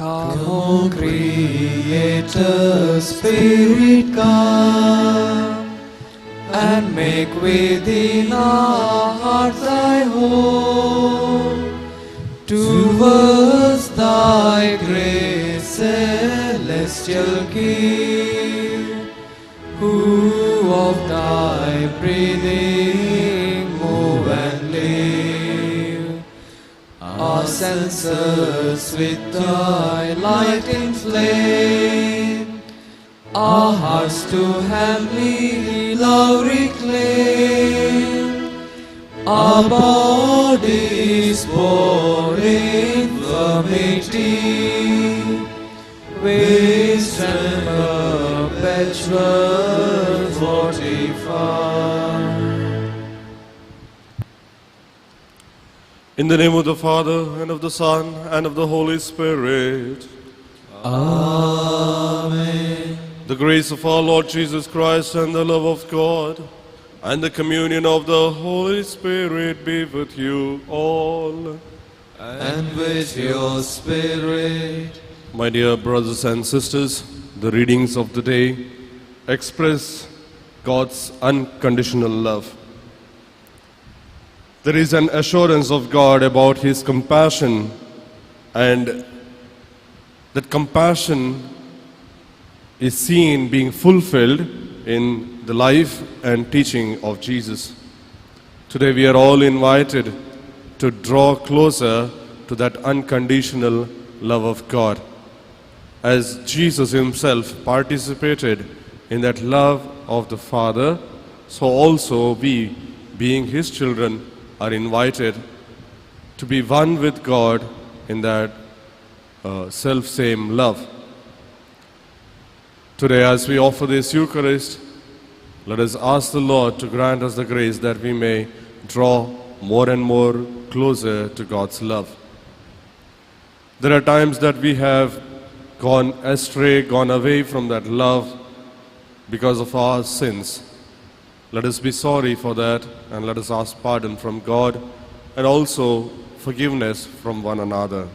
Come, O Creator, Spirit, come, and make within our hearts thy home. To us thy grace, celestial give, who of thy breathing move and live. Our senses with thy light inflame, our hearts to heavenly love reclaim, our bodies bore infirmity, with strength perpetual fortify. In the name of the Father, and of the Son, and of the Holy Spirit. Amen. The grace of our Lord Jesus Christ, and the love of God, and the communion of the Holy Spirit be with you all. And with your spirit. My dear brothers and sisters, the readings of the day express God's unconditional love. There is an assurance of God about His compassion, and that compassion is seen being fulfilled in the life and teaching of Jesus. Today we are all invited to draw closer to that unconditional love of God, as Jesus Himself participated in that love of the Father, so also we, being His children, are invited to be one with God in that self-same love. Today, as we offer this Eucharist, let us ask the Lord to grant us the grace that we may draw more and more closer to God's love. There are times that we have gone astray, gone away from that love because of our sins. Let us be sorry for that, and let us ask pardon from God and also forgiveness from one another.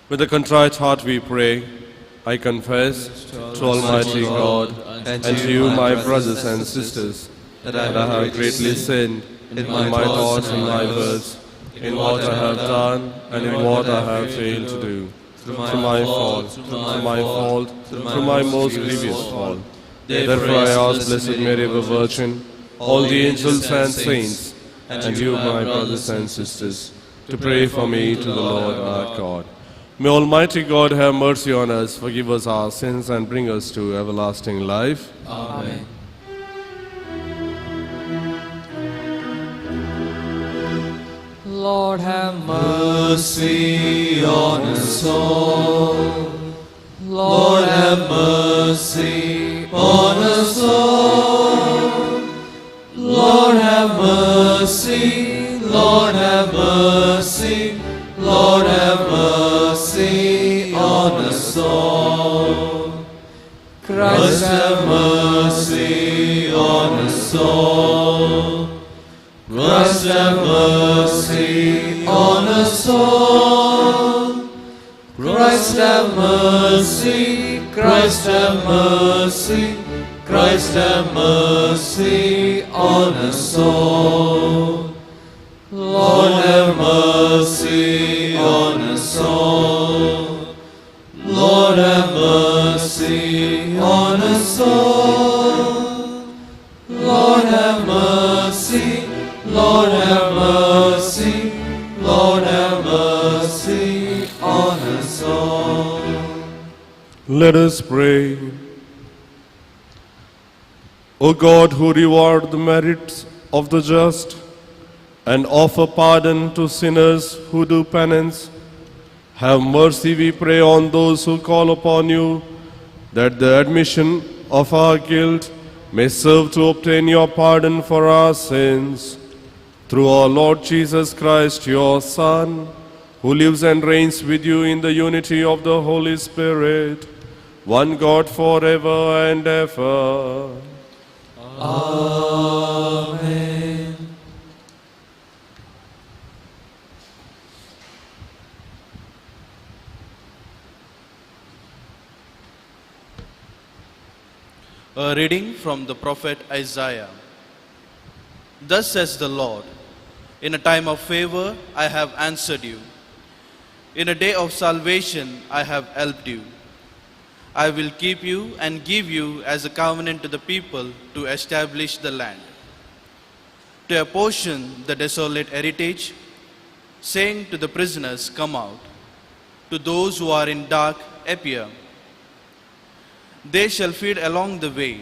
With a contrite heart we pray. I confess to Almighty God and to you, my brothers and sisters, that I have greatly sinned in my thoughts and my words, in what I have done and in what I have failed to do. Through my fault, through my fault, through my most grievous fault. Therefore I ask Blessed Mary, ever Virgin, all the angels and saints, and you, my brothers and sisters, to pray for me to the Lord our God. May Almighty God have mercy on us, forgive us our sins, and bring us to everlasting life. Amen. Lord, have mercy on us all. Lord, have mercy on us all. Lord, have mercy. Lord, have mercy. Lord, have mercy on us all. Christ, have mercy on us all. Christ, have mercy on us all. Christ, have mercy. Christ, have mercy. Christ, have mercy on us all. Lord, have mercy on us all. Lord, have mercy on us all. Lord, have mercy. Lord, have mercy. Lord, have mercy on us all. Let us pray. O God, who reward the merits of the just and offer pardon to sinners who do penance, have mercy, we pray, on those who call upon you, that the admission of our guilt may serve to obtain your pardon for our sins. Through our Lord Jesus Christ, your Son, who lives and reigns with you in the unity of the Holy Spirit, one God forever and ever. Amen. A reading from the prophet Isaiah. Thus says the Lord, in a time of favor I have answered you. In a day of salvation I have helped you. I will keep you and give you as a covenant to the people to establish the land, to apportion the desolate heritage, saying to the prisoners, come out. To those who are in dark, appear. They shall feed along the way.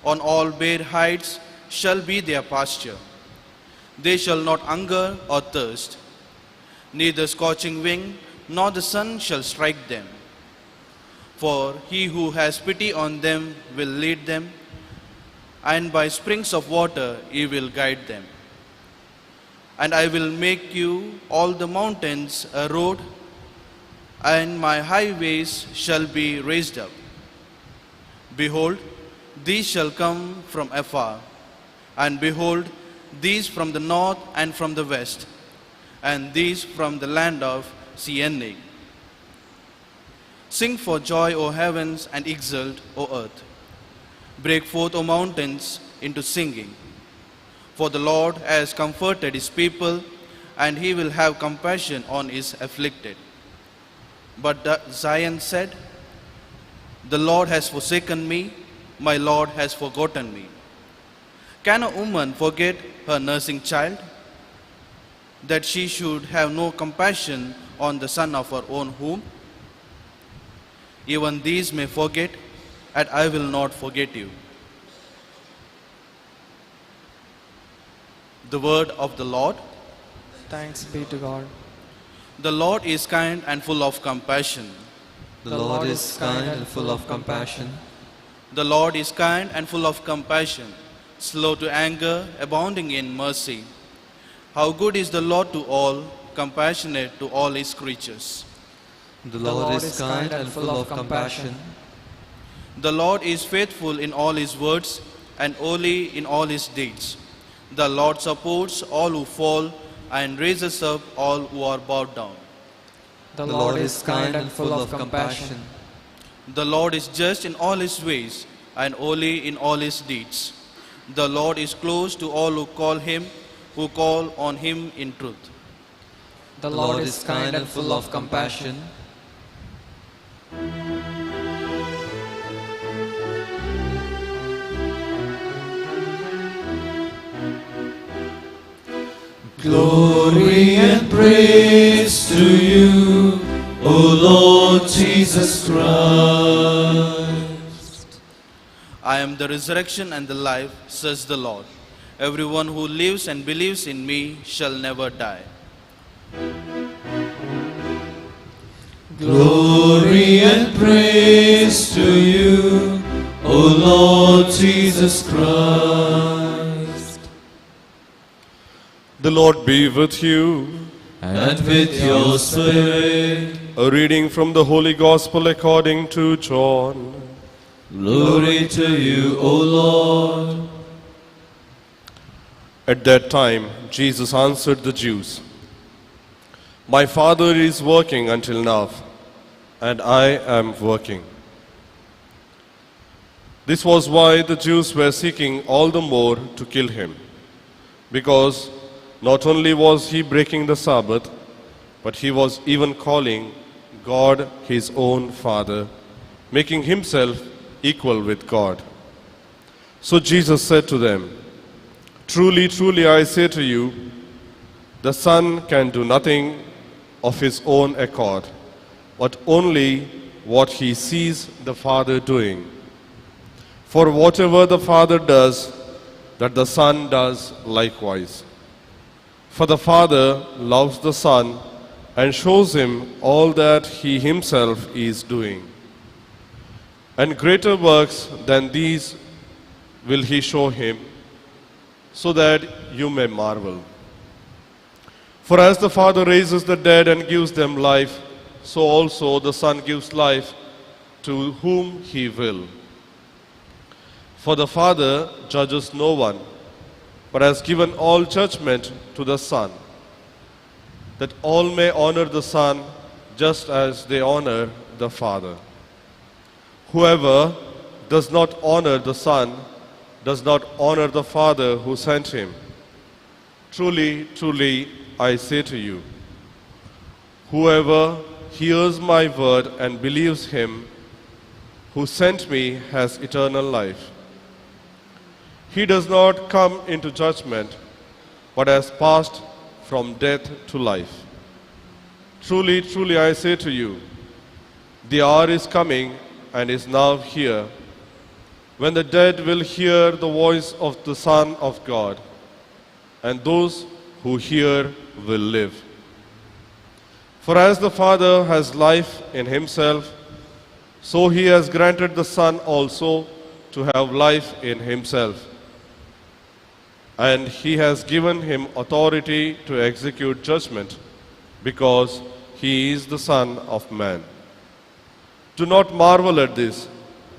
On all bare heights shall be their pasture. They shall not hunger or thirst. Neither scorching wind nor the sun shall strike them. For he who has pity on them will lead them, and by springs of water he will guide them. And I will make you all the mountains a road, and my highways shall be raised up. Behold, these shall come from afar, and behold, these from the north and from the west, and these from the land of Siene. Sing for joy, O heavens, and exult, O earth. Break forth, O mountains, into singing. For the Lord has comforted his people, and he will have compassion on his afflicted. But Zion said, the Lord has forsaken me, my Lord has forgotten me. Can a woman forget her nursing child, that she should have no compassion on the son of her own womb? Even these may forget, and I will not forget you. The word of the Lord. Thanks be to God. The Lord is kind and full of compassion. The Lord is kind and full of compassion. The Lord is kind and full of compassion, slow to anger, abounding in mercy. How good is the Lord to all, compassionate to all his creatures. The Lord is kind and full of compassion. The Lord is faithful in all his words and holy in all his deeds. The Lord supports all who fall and raises up all who are bowed down. The Lord is kind and full of compassion. The Lord is just in all his ways and holy in all his deeds. The Lord is close to all who call him, who call on him in truth. The Lord is kind and full of compassion. Glory and praise to you, O Lord Jesus Christ. I am the resurrection and the life, says the Lord. Everyone who lives and believes in me shall never die. Glory and praise to you, O Lord Jesus Christ. The Lord be with you. And with your spirit. A reading from the Holy Gospel according to John. Glory to you, O Lord. At that time, Jesus answered the Jews, "My Father is working until now, and I am working." This was why the Jews were seeking all the more to kill him, because not only was he breaking the Sabbath, but he was even calling God his own Father, making himself equal with God. So Jesus said to them, "Truly, truly, I say to you, the Son can do nothing of his own accord, but only what he sees the Father doing. For whatever the Father does, that the Son does likewise. For the Father loves the Son and shows him all that he himself is doing. And greater works than these will he show him, so that you may marvel. For as the Father raises the dead and gives them life, so also the Son gives life to whom he will. For the Father judges no one, but has given all judgment to the Son, that all may honor the Son just as they honor the Father. Whoever does not honor the Son does not honor the Father who sent him. Truly, truly, I say to you, whoever hears my word and believes him who sent me has eternal life. He does not come into judgment, but has passed from death to life. Truly, truly, I say to you, the hour is coming and is now here, when the dead will hear the voice of the Son of God, and those who hear will live. For as the Father has life in himself, so he has granted the Son also to have life in himself. And he has given him authority to execute judgment, because he is the Son of Man. Do not marvel at this,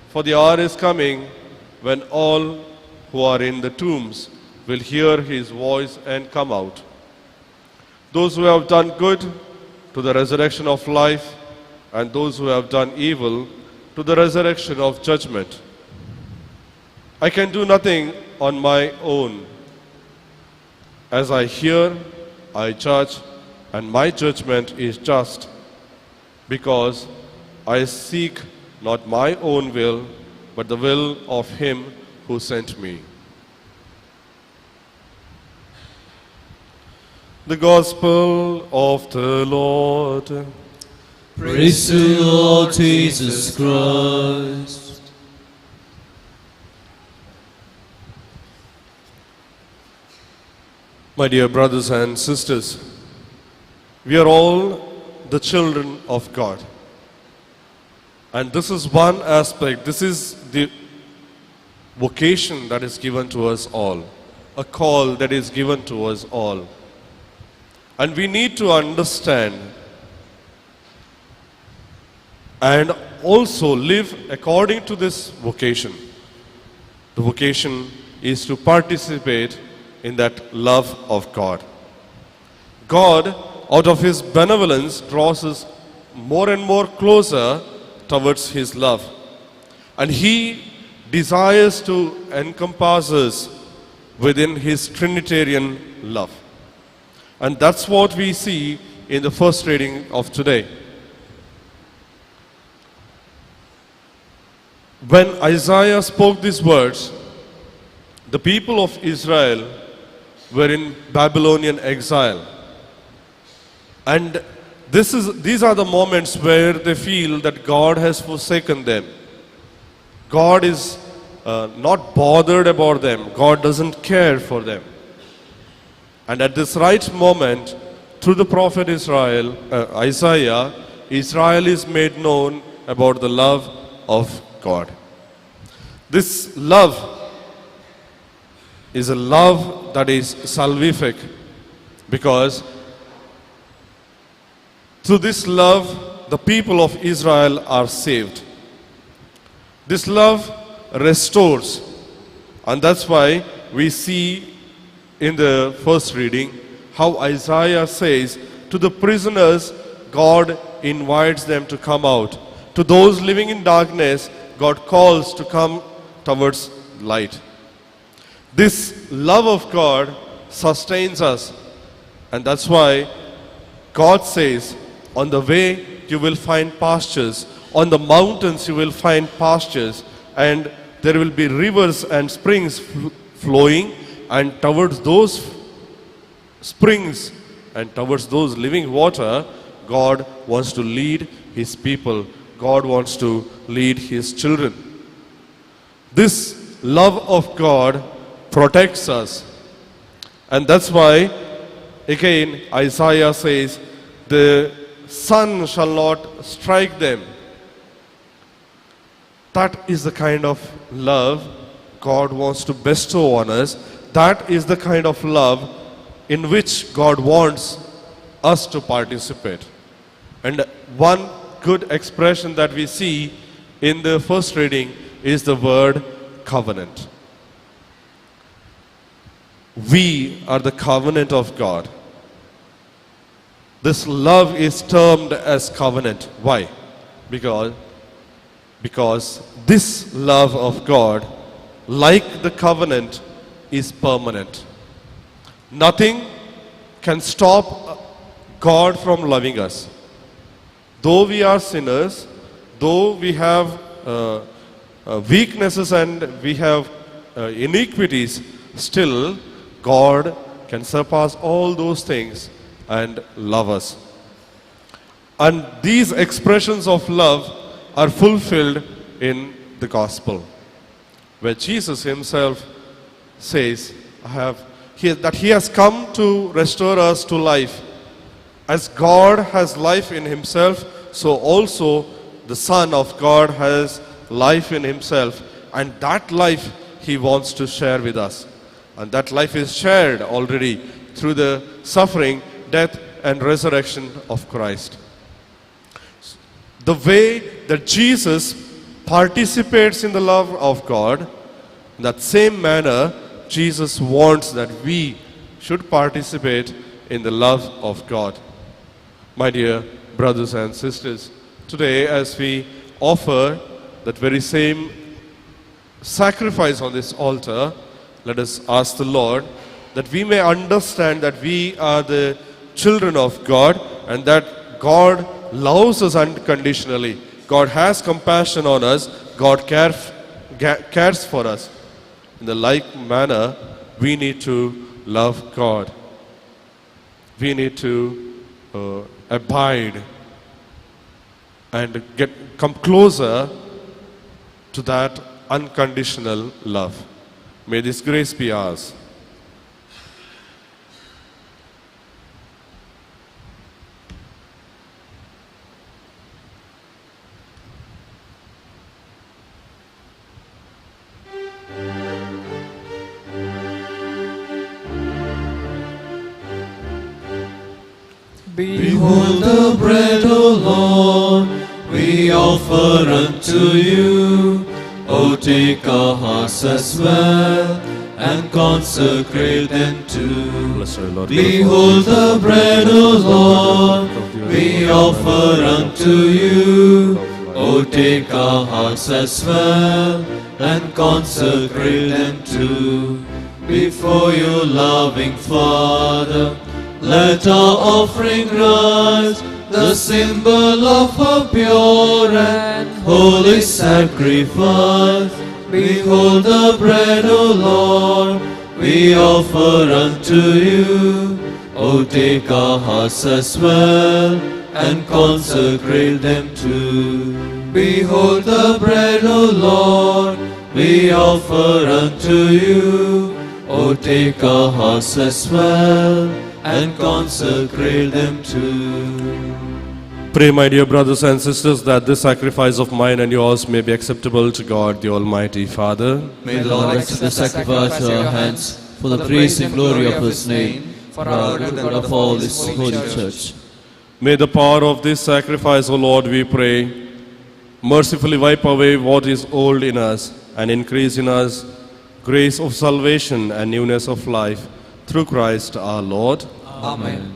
for the hour is coming when all who are in the tombs will hear his voice and come out. Those who have done good to the resurrection of life, and those who have done evil to the resurrection of judgment. I can do nothing on my own. As I hear, I judge, and my judgment is just, because I seek not my own will, but the will of him who sent me. The Gospel of the Lord. Praise to you, Lord Jesus Christ. My dear brothers and sisters, we are all the children of God. And this is one aspect, this is the vocation that is given to us all, a call that is given to us all. And we need to understand and also live according to this vocation. The vocation is to participate in that love of God. God, out of his benevolence, draws us more and more closer towards his love. And he desires to encompass us within his Trinitarian love. And that's what we see in the first reading of today. When Isaiah spoke these words, the people of Israel were in Babylonian exile. And these are the moments where they feel that God has forsaken them. God is not bothered about them. God doesn't care for them. And at this right moment, through the prophet Isaiah, Israel is made known about the love of God. This love is a love that is salvific, because through this love, the people of Israel are saved. This love restores, and that's why we see in the first reading how Isaiah says, to the prisoners, God invites them to come out. To those living in darkness, God calls to come towards light. This love of God sustains us, and that's why God says, on the way you will find pastures, on the mountains you will find pastures, and there will be rivers and springs flowing, and towards those springs and towards those living water, God wants to lead his people. God wants to lead his children. This love of God protects us. And that's why, again, Isaiah says, the sun shall not strike them. That is the kind of love God wants to bestow on us. That is the kind of love in which God wants us to participate. And one good expression that we see in the first reading is the word covenant. We are the covenant of God. This love is termed as covenant. Why? Because Because this love of God, like the covenant, is permanent. Nothing can stop God from loving us. Though we are sinners, though we have weaknesses and we have iniquities, still God can surpass all those things and love us. And these expressions of love are fulfilled in the gospel, where Jesus himself says that he has come to restore us to life. As God has life in himself, so also the Son of God has life in himself, and that life he wants to share with us. And that life is shared already through the suffering, death, and resurrection of Christ. The way that Jesus participates in the love of God, in that same manner, Jesus wants that we should participate in the love of God. My dear brothers and sisters, today as we offer that very same sacrifice on this altar, let us ask the Lord that we may understand that we are the children of God and that God loves us unconditionally. God has compassion on us. God cares for us. In the like manner, we need to love God. We need to abide and come closer to that unconditional love. May this grace be ours. Behold the bread, O Lord, we offer unto you. O take our hearts as well, and consecrate them too. Bless our Lord. Behold the bread, O Lord, we offer unto you. O take our hearts as well, and consecrate them too. Before you, loving Father, let our offering rise, the symbol of a pure and holy sacrifice. Behold the bread, O Lord, we offer unto you. O take our hearts as well, and consecrate them too. Behold the bread, O Lord, we offer unto you. O take our hearts as well, and consecrate them too. Pray, my dear brothers and sisters, that this sacrifice of mine and yours may be acceptable to God, the Almighty Father. May the Lord accept the sacrifice of our hands for the praise and glory of His name, for our good and of all His holy church. May the power of this sacrifice, O Lord, we pray, mercifully wipe away what is old in us and increase in us grace of salvation and newness of life, through Christ our Lord. Amen.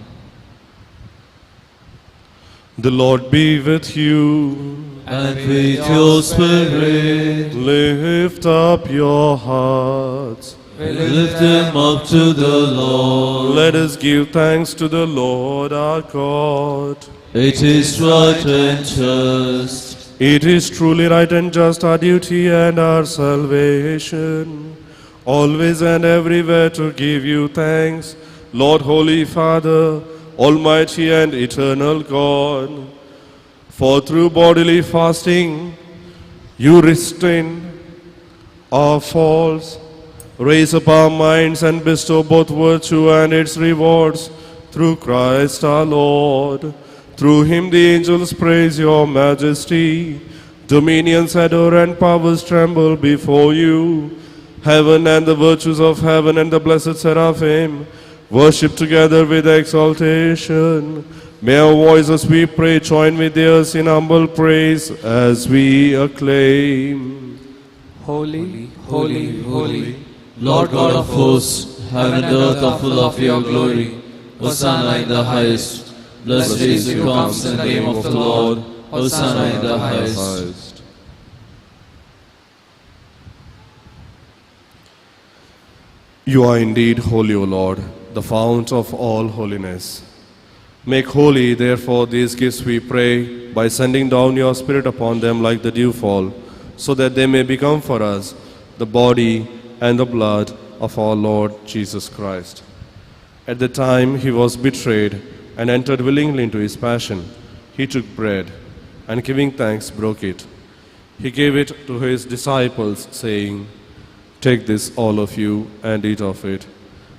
The Lord be with you. And with your spirit. Lift up your hearts. We Lift them up to the Lord. Let us give thanks to the Lord our God. It is right and just. It is truly right and just, our duty and our salvation, always and everywhere to give you thanks, Lord, Holy Father, Almighty and eternal God. For through bodily fasting you restrain our faults, raise up our minds, and bestow both virtue and its rewards, through Christ our Lord. Through him the angels praise your majesty, dominions adore and powers tremble before you. Heaven and the virtues of heaven and the blessed seraphim worship together with exaltation. May our voices, we pray, join with theirs in humble praise as we acclaim. Holy, holy, holy, Lord God of hosts, heaven and earth are full of your glory. Hosanna in the highest. Blessed is he who comes in the name of the Lord. Hosanna in the highest. You are indeed holy, O Lord, the fount of all holiness. Make holy, therefore, these gifts, we pray, by sending down your Spirit upon them like the dewfall, so that they may become for us the body and the blood of our Lord Jesus Christ. At the time he was betrayed and entered willingly into his passion, he took bread and, giving thanks, broke it. He gave it to his disciples, saying, "Take this, all of you, and eat of it,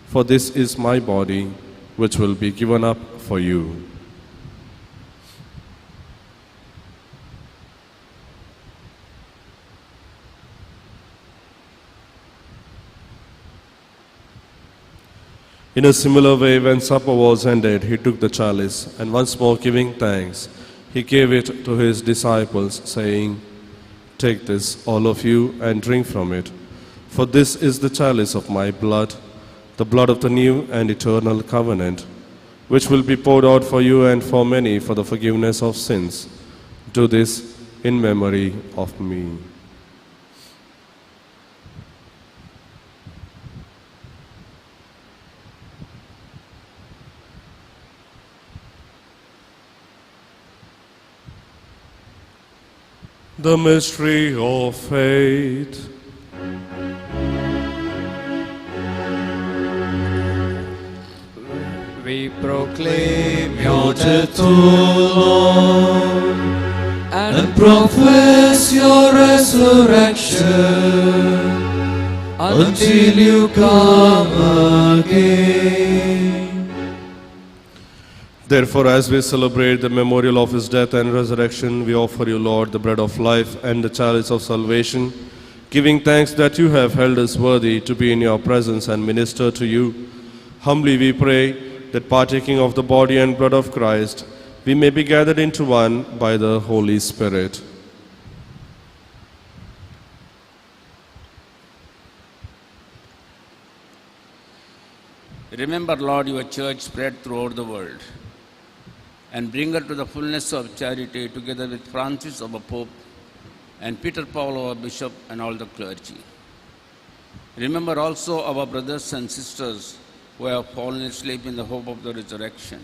for this is my body, which will be given up for you." In a similar way, when supper was ended, he took the chalice, and once more giving thanks, he gave it to his disciples, saying, "Take this, all of you, and drink from it, for this is the chalice of my blood, the blood of the new and eternal covenant, which will be poured out for you and for many for the forgiveness of sins. Do this in memory of me." The mystery of faith. We proclaim your death, O Lord, and profess your resurrection until you come again. Therefore, as we celebrate the memorial of his death and resurrection, we offer you, Lord, the bread of life and the chalice of salvation, giving thanks that you have held us worthy to be in your presence and minister to you. Humbly we pray that, partaking of the body and blood of Christ, we may be gathered into one by the Holy Spirit. Remember, Lord, your church spread throughout the world, and bring her to the fullness of charity, together with Francis, our Pope, and Peter Paul, our Bishop, and all the clergy. Remember also our brothers and sisters who have fallen asleep in the hope of the resurrection,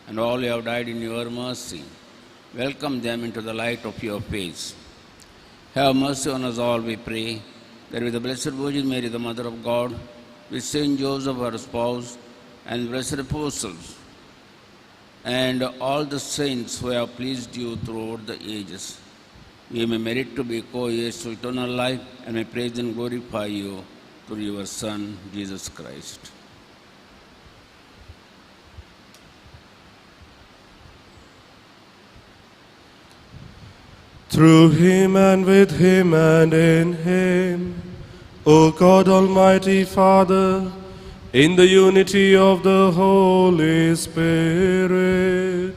and all who have died in your mercy. Welcome them into the light of your face. Have mercy on us all, we pray, that with the Blessed Virgin Mary, the Mother of God, with Saint Joseph, her spouse, and blessed apostles, and all the saints who have pleased you throughout the ages, we may merit to be co-heirs to eternal life, and may praise and glorify you through your Son, Jesus Christ. Through him and with him and in him, O God, Almighty Father, in the unity of the Holy Spirit,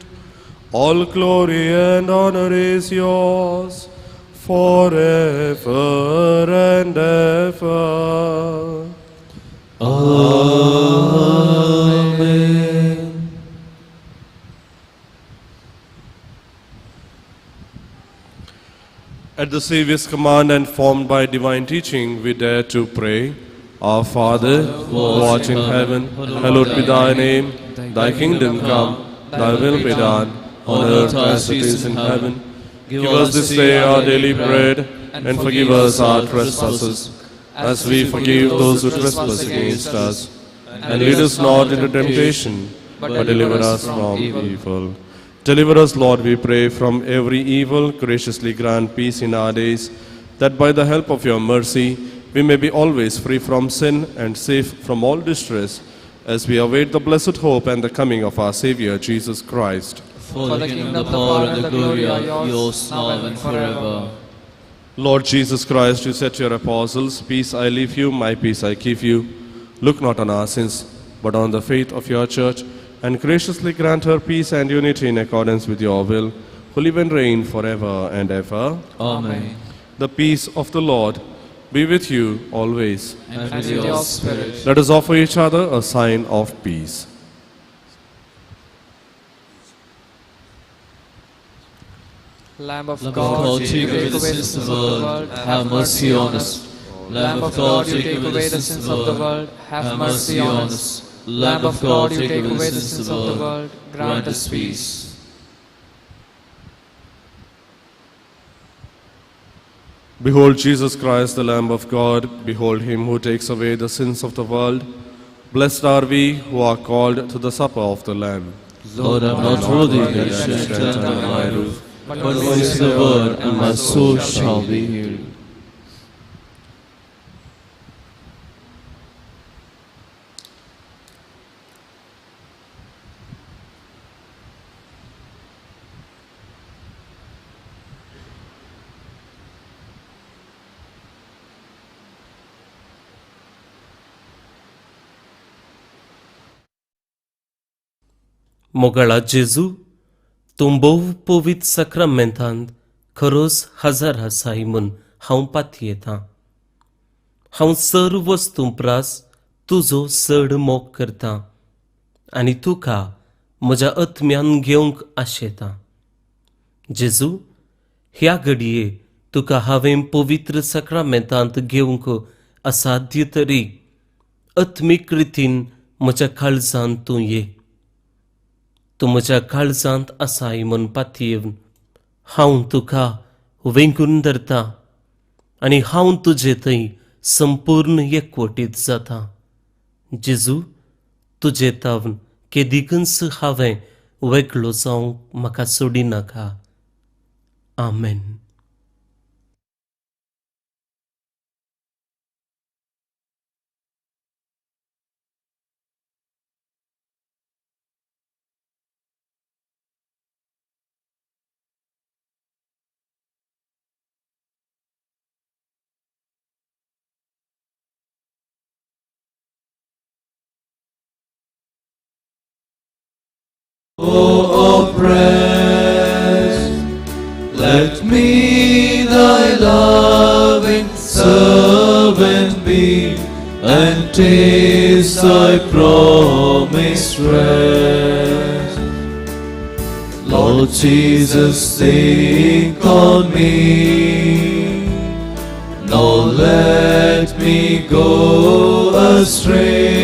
all glory and honor is yours forever and ever. Amen. At the Saviour's command and formed by divine teaching, we dare to pray. Our Father, who art in heaven, hallowed be thy name. Thy kingdom come, thy will be done, on earth as it is in heaven. Give us this day our daily bread, and forgive us our trespasses, as we forgive those who trespass against us. And lead us not into temptation, but deliver us from evil. Deliver us, Lord, we pray, from every evil. Graciously grant peace in our days, that by the help of your mercy we may be always free from sin and safe from all distress, as we await the blessed hope and the coming of our Savior, Jesus Christ. For the kingdom, the power, and the glory are yours, now and forever. Lord Jesus Christ, you said to your apostles, "Peace I leave you, my peace I give you. Look not on our sins, but on the faith of your church, and graciously grant her peace and unity in accordance with your will, who live and reign forever and ever. Amen. The peace of the Lord be with you always. And with your spirit. Let us offer each other a sign of peace. Lamb of Lamb God, of God, take away the sins of the world, have mercy on us. Lamb of God, you take away the sins of the world, have mercy on us. Lamb of God, you take away the sins of the world, grant us peace. Behold Jesus Christ, the Lamb of God. Behold him who takes away the sins of the world. Blessed are we who are called to the supper of the Lamb. Lord, I am not worthy that you should enter under my roof, but only say the word, and my soul shall be healed. मोगाळा जेजू, तूं भोव पवित्र साक्रामेंतांत खरोच हजर आसाय म्हूण हांव पातयेतां. हांव सर्व वस्तूं प्रास तुजो चड मोग करतां आनी तुका म्हज्या आत्म्यान घेवंक आशेतां. जेजू, ह्या घडये तुका हांवें पवित्र साक्रामेंतांत घेवंक असाध्य तरी आत्मीक रितीन म्हज्या काळजांत तूं ये. तूं म्हज्या काळजांत आसाय म्हूण पातयेवन हांव तुका वेंगून धरता आनी हांव तुजे थंय संपूर्ण एकवटीत जाता. जेजू, तुजे तावन केदिकूच हांवें वेगळो जावंक म्हाका सोडिनाका. आमेन. O oppressed, let me thy loving servant be, and taste thy promised rest. Lord Jesus, think on me, nor let me go astray.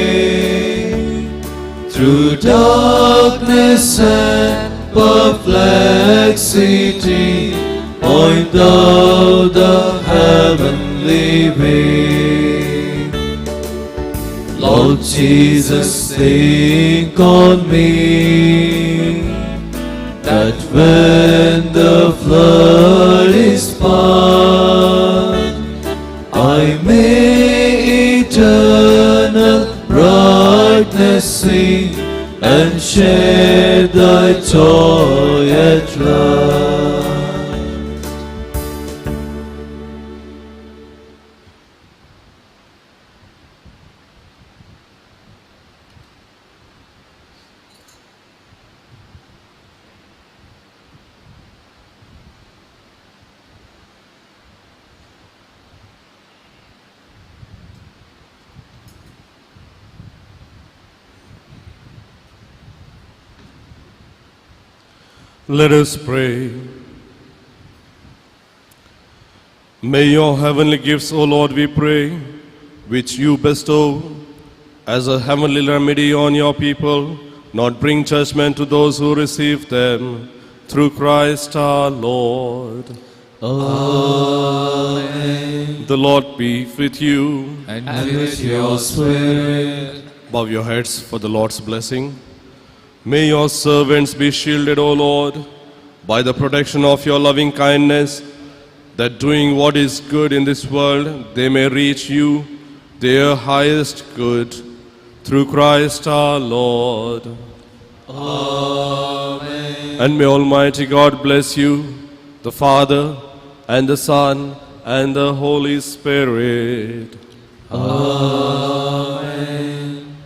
Through darkness and perplexity, point thou the heavenly way. Lord Jesus, think on me, that when the flood is past, I may eternal brightness see, and share thy joy at last. Let us pray. May your heavenly gifts, O Lord, we pray, which you bestow as a heavenly remedy on your people, not bring judgment to those who receive them. Through Christ our Lord. Amen. The Lord be with you. And with your spirit. Bow your heads for the Lord's blessing. May your servants be shielded, O Lord, by the protection of your loving kindness, that doing what is good in this world, they may reach you, their highest good. Through Christ our Lord. Amen. And may Almighty God bless you, the Father, and the Son, and the Holy Spirit. Amen.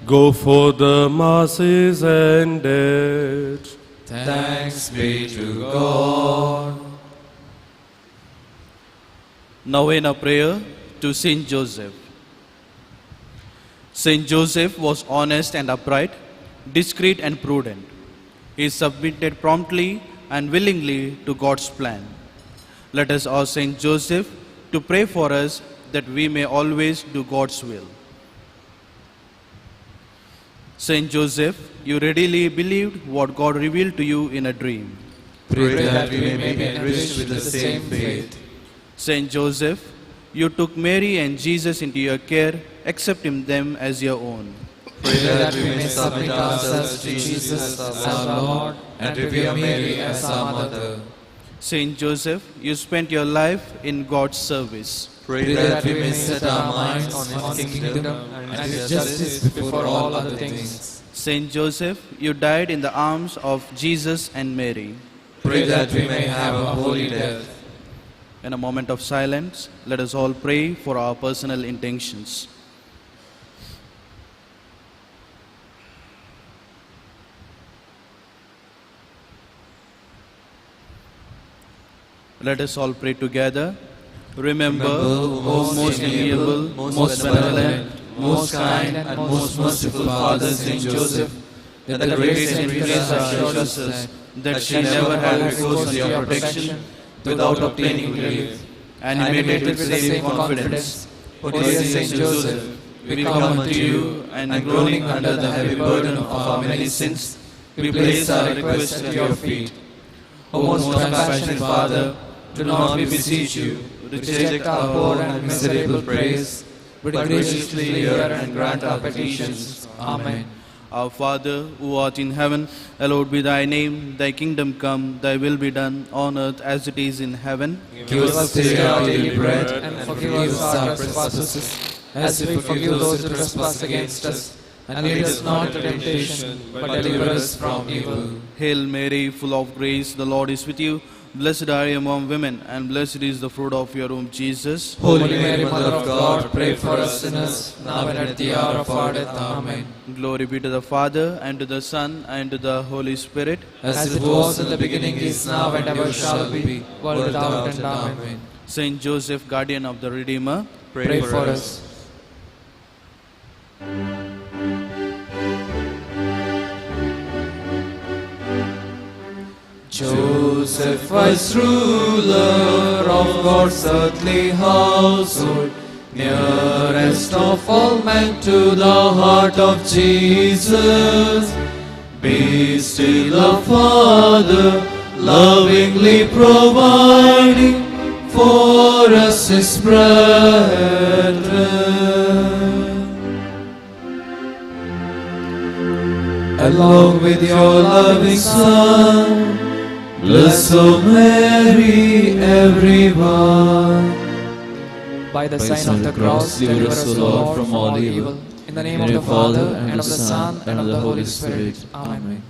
Go for the Mass is ended. Thanks be to God. Novena prayer to Saint Joseph. Saint Joseph was honest and upright, discreet and prudent. He submitted promptly and willingly to God's plan. Let us ask Saint Joseph to pray for us that we may always do God's will. Saint Joseph, you readily believed what God revealed to you in a dream. Pray that we may be enriched with the same faith. Saint Joseph, you took Mary and Jesus into your care, accepting them as your own. Pray that we may submit ourselves to Jesus as our Lord and revere Mary as our Mother. Saint Joseph, you spent your life in God's service. Pray that we may set our minds on His kingdom and His justice before all other things. Saint Joseph, you died in the arms of Jesus and Mary. Pray that we may have a holy death. In a moment of silence, let us all pray for our personal intentions. Let us all pray together. Remember, O most amiable, most benevolent, most kind, and most merciful Father Saint Joseph, that the great Saint Teresa assured us that she never had recourse to your protection without obtaining relief. Animated with the same confidence, O dear Saint Joseph, we come unto you, and groaning under the heavy burden of our many sins, we place our request at your feet. O most compassionate Father, do not, we beseech you, reject our poor and miserable prayers, but graciously hear and grant our petitions. Amen. Our Father, who art in heaven, hallowed be thy name. Thy kingdom come, thy will be done, on earth as it is in heaven. Give us this day our daily bread, and forgive us our trespasses, as we forgive those who trespass against us. And lead us not into temptation, but deliver us from evil. Hail Mary, full of grace, the Lord is with you. Blessed are you among women, and blessed is the fruit of your womb, Jesus. Holy Mary, Mother of God, pray for us sinners, now and at the hour of our death. Amen. Glory be to the Father, and to the Son, and to the Holy Spirit. As it was in the beginning, is now, and ever shall be, world without end. Amen. Saint Joseph, guardian of the Redeemer, pray for us. Joseph, wise ruler of God's earthly household, nearest of all men to the heart of Jesus, be still a father, lovingly providing for us his brethren. Along with your loving Son, bless, O Mary, everyone. By the sign of the cross, deliver us, O Lord, from all evil. In the name of the Father, and of the Son, and of the Holy Spirit. Amen.